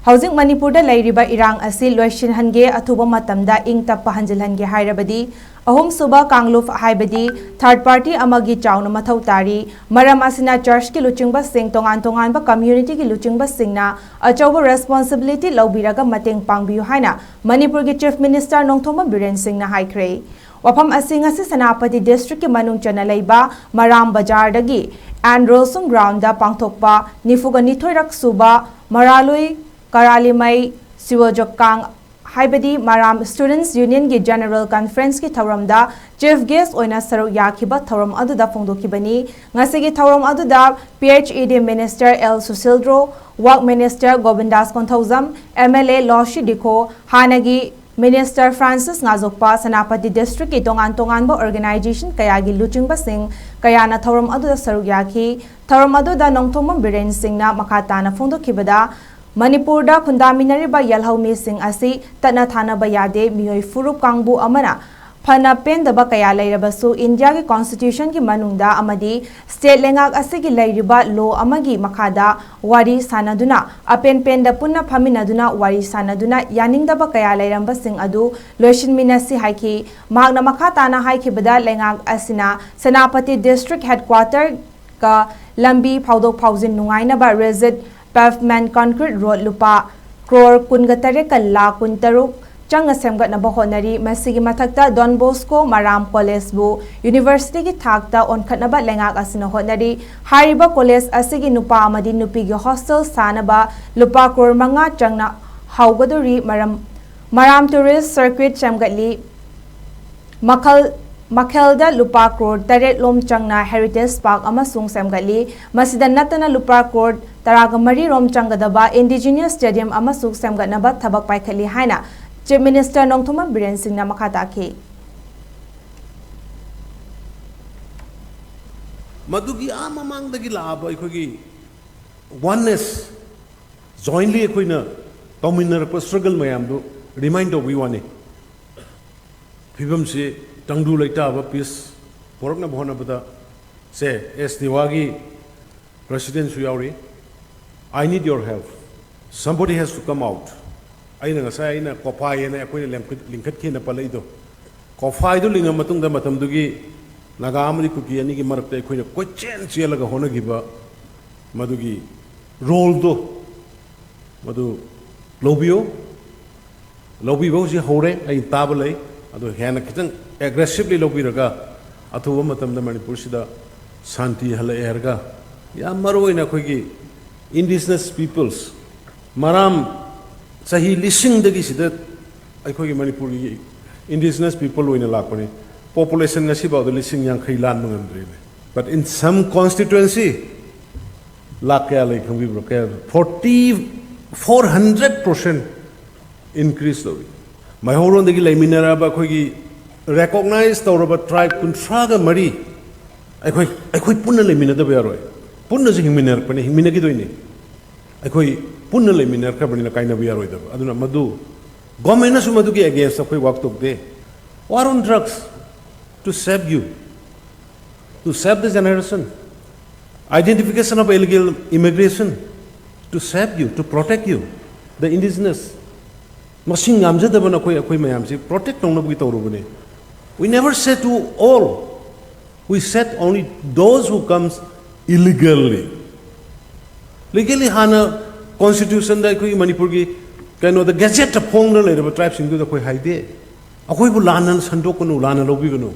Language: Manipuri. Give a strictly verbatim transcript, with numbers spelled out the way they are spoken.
ꯍꯧꯖꯤꯛ ꯃꯅꯤꯄꯨꯔꯗ ꯂꯩꯔꯤꯕ ꯏꯔꯥꯡ ꯑꯁꯤ ꯂꯣꯏꯁꯤꯟꯍꯟꯒꯦ, ꯑꯊꯨꯕ ꯃꯇꯝꯗ ꯏꯪ ꯇꯞꯄ ꯍꯟꯖꯤꯜꯍꯟꯒꯦ ꯍꯥꯏꯔꯕꯗꯤ ꯑꯍꯨꯝꯁꯨꯕ ꯀꯥꯡꯂꯨꯞ, ꯍꯥꯏꯕꯗꯤ third party ꯑꯃꯒꯤ ꯆꯥꯎꯅ ꯃꯊꯧ ꯇꯥꯔꯤ꯫ ꯃꯔꯝ ꯑꯁꯤꯅ churchꯀꯤ ꯂꯨꯆꯤꯡꯕꯁꯤꯡ, ꯇꯣꯉꯥꯟ ꯇꯣꯉꯥꯟꯕ communityꯒꯤ ꯂꯨꯆꯤꯡꯕꯁꯤꯡꯅ ꯑꯆꯧꯕ responsibility ꯂꯧꯕꯤꯔꯒ ꯃꯇꯦꯡ ꯄꯥꯡꯕꯤꯌꯨ ꯍꯥꯏꯅ ꯃꯅꯤꯄꯨꯔꯒꯤ Chief Minister ꯅꯣꯡꯊꯣꯝꯕꯝ ꯕꯤꯔꯦꯟ ꯁꯤꯡꯅ ꯍꯥꯏꯈ꯭ꯔꯦ꯫ ꯋꯥꯐꯝ ꯑꯁꯤ ꯉꯁꯤ ꯁꯦꯅꯥꯄꯇꯤ districtꯀꯤ ꯃꯅꯨꯡ ꯆꯟꯅ ꯂꯩꯕ ꯃꯔꯥꯝ ꯕꯖꯥꯔꯗꯒꯤ ꯑꯦꯟ ꯔꯣꯜꯁꯨꯡ groundꯗ ꯄꯥꯡꯊꯣꯛꯄ ꯅꯤꯐꯨꯒ ꯅꯤꯊꯣꯏꯔꯛ ꯁꯨꯕ ꯃꯔꯥꯂꯣꯏ ꯀꯔꯥꯂꯤꯃꯩ ꯁꯤꯋꯣꯖꯣꯛꯀꯥꯡ, ꯍꯥꯏꯕꯗꯤ ꯃꯔꯥꯝ Students Unionꯒꯤ General Conferenceꯀꯤ ꯊꯧꯔꯝꯗ Chief Guest ꯑꯣꯏꯅ ꯁꯔꯨꯛ ꯌꯥꯈꯤꯕ ꯊꯧꯔꯝ ꯑꯗꯨꯗ ꯐꯣꯡꯗꯣꯛꯈꯤꯕꯅꯤ꯫ ꯉꯁꯤꯒꯤ ꯊꯧꯔꯝ ꯑꯗꯨꯗ P H E D Minister L ꯁꯨꯁꯤꯜꯗ꯭ꯔꯣ, Work Minister ꯒꯣꯕꯤꯟꯗꯥꯁ Konthoujam, M L A ꯂꯣꯁꯤ ꯗꯤꯈꯣ, ꯍꯥꯟꯅꯒꯤ Minister ꯐ꯭ꯔꯥꯟꯁꯤꯁ ꯉꯥꯖꯣꯛꯄ, ꯁꯦꯅꯥꯄꯇꯤ districtꯀꯤ ꯇꯣꯉꯥꯟ ꯇꯣꯉꯥꯟꯕ organization ꯀꯌꯥꯒꯤ ꯂꯨꯆꯤꯡꯕꯁꯤꯡ ꯀꯌꯥꯅ ꯊꯧꯔꯝ ꯑꯗꯨꯗ ꯁꯔꯨꯛ ꯌꯥꯈꯤ꯫ ꯊꯧꯔꯝ ꯑꯗꯨꯗ ꯅꯣꯡꯊꯣꯝꯕꯝ ꯕꯤꯔꯦꯟ ꯁꯤꯡꯅ ꯃꯈꯥ ꯇꯥꯅ ꯐꯣꯡꯗꯣꯛꯈꯤꯕꯗ, ꯃꯅꯤꯄꯨꯔꯗ ꯈꯨꯟꯗꯥꯃꯤꯟꯅꯔꯤꯕ ꯌꯦꯜꯍꯧꯃꯤꯁꯤꯡ ꯑꯁꯤ ꯇꯠꯅ ꯊꯥꯅꯕ ꯌꯥꯗꯦ꯫ ꯃꯤꯑꯣꯏ ꯐꯨꯔꯨꯞ ꯀꯥꯡꯕꯨ ꯑꯃꯅ ꯐꯅ ꯄꯦꯟꯗꯕ ꯀꯌꯥ ꯂꯩꯔꯕꯁꯨ, Indiaꯒꯤ Constitutionꯒꯤ ꯃꯅꯨꯡꯗ ꯑꯃꯗꯤ state ꯂꯩꯉꯥꯛ ꯑꯁꯤꯒꯤ ꯂꯩꯔꯤꯕ law ꯑꯃꯒꯤ ꯃꯈꯥꯗ ꯋꯥꯔꯤ ꯁꯥꯅꯗꯨꯅ, ꯑꯄꯦꯟ ꯄꯦꯟꯗ ꯄꯨꯟꯅ ꯐꯝꯃꯤꯟꯅꯗꯨꯅ ꯋꯥꯔꯤ ꯁꯥꯅꯗꯨꯅ ꯌꯥꯅꯤꯡꯗꯕ ꯀꯌꯥ ꯂꯩꯔꯝꯕꯁꯤꯡ ꯑꯗꯨ ꯂꯣꯏꯁꯤꯟꯃꯤꯟꯅꯁꯤ ꯍꯥꯏꯈꯤ꯫ ꯃꯍꯥꯛꯅ ꯃꯈꯥ ꯇꯥꯅ ꯍꯥꯏꯈꯤꯕꯗ, ꯂꯩꯉꯥꯛ ꯑꯁꯤꯅ ꯁꯦꯅꯥꯄꯇꯤ district headquarter ꯀ ꯂꯝꯕꯤ ꯐꯥꯎꯗꯣꯛ ꯐꯥꯎꯖꯤꯟ ꯅꯨꯡꯉꯥꯏꯅꯕ rigid pavement concrete road ꯂꯨꯄꯥ ꯀ꯭ꯔꯣꯔ ꯀꯨꯟꯒ ꯇꯔꯦꯠꯀ ꯂꯥꯈ ꯀꯨꯟꯇꯔꯨꯛ ꯆꯪꯅ ꯁꯦꯝꯒꯠꯅꯕ ꯍꯣꯠꯅꯔꯤ꯫ ꯃꯁꯤꯒꯤ ꯃꯊꯛꯇ Don Bosco ꯃꯔꯥꯝ Collegeꯕꯨ universityꯒꯤ ꯊꯥꯛꯇ ꯑꯣꯟꯈꯠꯅꯕ ꯂꯩꯉꯥꯛ ꯑꯁꯤꯅ ꯍꯣꯠꯅꯔꯤ꯫ ꯍꯥꯏꯔꯤꯕ college ꯑꯁꯤꯒꯤ ꯅꯨꯄꯥ ꯑꯃꯗꯤ ꯅꯨꯄꯤꯒꯤ hostel ꯁꯥꯅꯕ ꯂꯨꯄꯥ ꯀ꯭ꯔꯣꯔ ꯃꯉꯥ ꯆꯪꯅ ꯍꯧꯒꯗꯧꯔꯤ꯫ ꯃꯔꯝ, ꯃꯔꯥꯝ tourist circuit ꯁꯦꯝꯒꯠꯂꯤ꯫ ꯃꯈꯜ, ꯃꯈꯦꯜꯗ ꯂꯨꯄꯥ ꯀ꯭ꯔꯣꯔ ꯇꯔꯦꯠ ꯂꯣꯝ ꯆꯪꯅ heritage park ꯑꯃꯁꯨ ꯁꯦꯝꯒꯠꯂꯤ꯫ ꯃꯁꯤꯗ ꯅꯠꯇꯅ ꯂꯨꯄꯥ ꯀ꯭ꯔꯣꯔ ꯇꯔꯥꯒ ꯃꯔꯤ ꯔꯣꯝ ꯆꯪꯒꯗꯕ indigenous stadium ꯑꯃꯁꯨ ꯁꯦꯝꯒꯠꯅꯕ ꯊꯕꯛ ꯄꯥꯏꯈꯠꯂꯤ ꯍꯥꯏꯅ Chief Minister ꯅꯣꯡꯊꯣꯝꯕꯝ ꯕꯤꯔꯦꯟ ꯁꯤꯡꯅ ꯃꯈꯥ ꯇꯥꯈꯤ꯫ ꯃꯗꯨꯒꯤ ꯑꯥ ꯃꯃꯥꯡꯗꯒꯤ ꯂꯥꯛꯑꯕ ꯑꯩꯈꯣꯏꯒꯤ oneness, jointly ꯑꯩꯈꯣꯏꯅ ꯇꯧꯃꯤꯟꯅꯔꯛꯄ struggle ꯃꯌꯥꯝꯗꯨ remind ꯇꯧꯕꯒꯤ ꯋꯥꯅꯤ꯫ ꯐꯤꯕꯝꯁꯤ ꯇꯪꯗꯨ ꯂꯩꯇꯥꯕ peace ꯄꯣꯔꯛꯅꯕ ꯍꯣꯠꯅꯕꯗ ꯁꯦ ꯑꯦꯁ ꯗꯤꯋꯥꯒꯤ presidentꯁꯨ ꯌꯥꯎꯔꯤ꯫ I need your help꯫ Somebody has to come out. ꯑꯩꯅ ꯉꯁꯥꯏ ꯑꯩꯅ ꯀꯣꯐꯥꯏ ꯍꯥꯏꯅ ꯑꯩꯈꯣꯏꯅ ꯂꯤꯡꯈꯠ- ꯂꯤꯡꯈꯠꯈꯤꯅ ꯄꯜꯂꯛꯏꯗꯣ, ꯀꯣꯐꯥꯏꯗꯨ ꯂꯤꯡꯉ ꯃꯇꯨꯡꯗ ꯃꯇꯝꯗꯨꯒꯤ ꯅꯥꯒꯥ ꯑꯃꯗꯤ ꯀꯨꯀꯤ ꯑꯅꯤꯒꯤ ꯃꯔꯛꯇ ꯑꯩꯈꯣꯏꯅ ꯀꯣꯏꯆꯦꯟ ꯆꯦꯜꯂꯒ ꯍꯣꯠꯅꯈꯤꯕ ꯃꯗꯨꯒꯤ ꯔꯣꯜꯗꯣ ꯃꯗꯨ ꯂꯧꯕꯤꯌꯨ꯫ ꯂꯧꯕꯤꯕ ꯍꯧꯖꯤꯛ ꯍꯧꯔꯦ, ꯑꯩ ꯇꯥꯕ ꯂꯩ꯫ ꯑꯗꯣ ꯍꯦꯟꯅ ꯈꯤꯇꯪ ꯑꯦꯒ꯭ꯔꯦꯁꯤꯚꯂꯤ ꯂꯧꯕꯤꯔꯒ ꯑꯊꯨꯕ ꯃꯇꯝꯗ ꯃꯅꯤꯄꯨꯔꯁꯤꯗ ꯁꯥꯟꯇꯤ ꯍꯜꯂꯛꯑꯦ ꯍꯥꯏꯔꯒ, ꯌꯥꯝ ꯃꯔꯨ ꯑꯣꯏꯅ ꯑꯩꯈꯣꯏꯒꯤ ꯏꯟꯗꯤꯖꯤꯅꯁ ꯄꯤꯄꯜꯁ, ꯃꯔꯥꯝ ꯆꯍꯤ ꯂꯤꯁꯤꯡꯗꯒꯤ ꯁꯤꯗ ꯑꯩꯈꯣꯏꯒꯤ ꯃꯅꯤꯄꯨꯔꯒꯤ ꯏꯟꯗꯤꯖꯤꯅꯁ ꯄꯤꯄꯜ ꯑꯣꯏꯅ ꯂꯥꯛꯄꯅꯤ꯫ ꯄꯣꯄꯨꯂꯦꯁꯟ ꯉꯁꯤꯐꯥꯎꯗ ꯂꯤꯁꯤꯡ ꯌꯥꯡꯈꯩ ꯂꯥꯟꯕ ꯉꯝꯗ꯭ꯔꯤꯕꯅꯤ꯫ But in some constituency, ꯂꯥꯛ ꯀꯌꯥ ꯂꯩ ꯈꯪꯕꯤꯕ꯭ꯔꯣ? ꯀꯌꯥ? Forty, four hundred percent increase ꯇꯧꯏ꯫ ꯃꯩꯍꯧꯔꯣꯟꯗꯒꯤ ꯂꯩꯃꯤꯟꯅꯔꯕ ꯑꯩꯈꯣꯏꯒꯤ ꯔꯦꯀꯣꯛꯅꯥꯏꯖ ꯇꯧꯔꯕ ꯇ꯭ꯔꯥꯏꯕ ꯀꯨꯟꯊ꯭ꯔꯥꯒ ꯃꯔꯤ ꯑꯩꯈꯣꯏ, ꯑꯩꯈꯣꯏ ꯄꯨꯟꯅ ꯂꯩꯃꯤꯟꯅꯗꯕ ꯌꯥꯔꯣꯏ꯫ ꯄꯨꯟꯅꯁꯨ ꯍꯤꯡꯃꯤꯟꯅꯔꯛꯄꯅꯤ, ꯍꯤꯡꯃꯤꯟꯅꯈꯤꯗꯣꯏꯅꯤ꯫ ꯑꯩꯈꯣꯏ ꯄꯨꯟꯅ ꯂꯩꯃꯤꯟꯅꯔꯛꯈ꯭ꯔꯕꯅꯤꯅ ꯀꯥꯏꯅꯕ ꯌꯥꯔꯣꯏꯗꯕ꯫ ꯑꯗꯨꯅ ꯃꯗꯨ ꯒꯣꯔꯃꯦꯟꯅꯁꯨ ꯃꯗꯨꯒꯤ ꯑꯦꯒꯦꯟꯁꯇ ꯑꯩꯈꯣꯏ ꯋꯥꯛ ꯇꯧꯗꯦ꯫ War on drugs, to save you, to save the generation, identification of illegal immigration, to save you, to protect you, the indigenous, ꯃꯁꯤꯡ ꯌꯥꯝꯖꯗꯕ ꯅꯈꯣꯏ ꯑꯩꯈꯣꯏ ꯃꯌꯥꯝꯁꯤ ꯄ꯭ꯔꯣꯇꯦꯛ ꯇꯧꯅꯕꯒꯤ ꯇꯧꯔꯨꯕꯅꯤ꯫ We never said to all, we said only those who comes illegally. ꯂꯤꯒꯦꯂꯤ ꯍꯥꯟꯅ ꯀꯣꯟꯁꯇꯤꯇ꯭ꯌꯨꯁꯟꯗ ꯑꯩꯈꯣꯏꯒꯤ ꯃꯅꯤꯄꯨꯔꯒꯤ ꯀꯩꯅꯣꯗ ꯒꯦꯖꯦꯠꯇ ꯐꯣꯡꯗꯨꯅ ꯂꯩꯔꯕ ꯇ꯭ꯔꯥꯏꯕꯁꯤꯡꯗꯨꯗ ꯑꯩꯈꯣꯏ ꯍꯥꯏꯗꯦ꯫ ꯑꯩꯈꯣꯏꯕꯨ ꯂꯥꯟꯅ ꯁꯟꯗꯣꯛꯀꯅꯨ, ꯂꯥꯟꯅ ꯂꯧꯕꯤꯒꯅꯨ꯫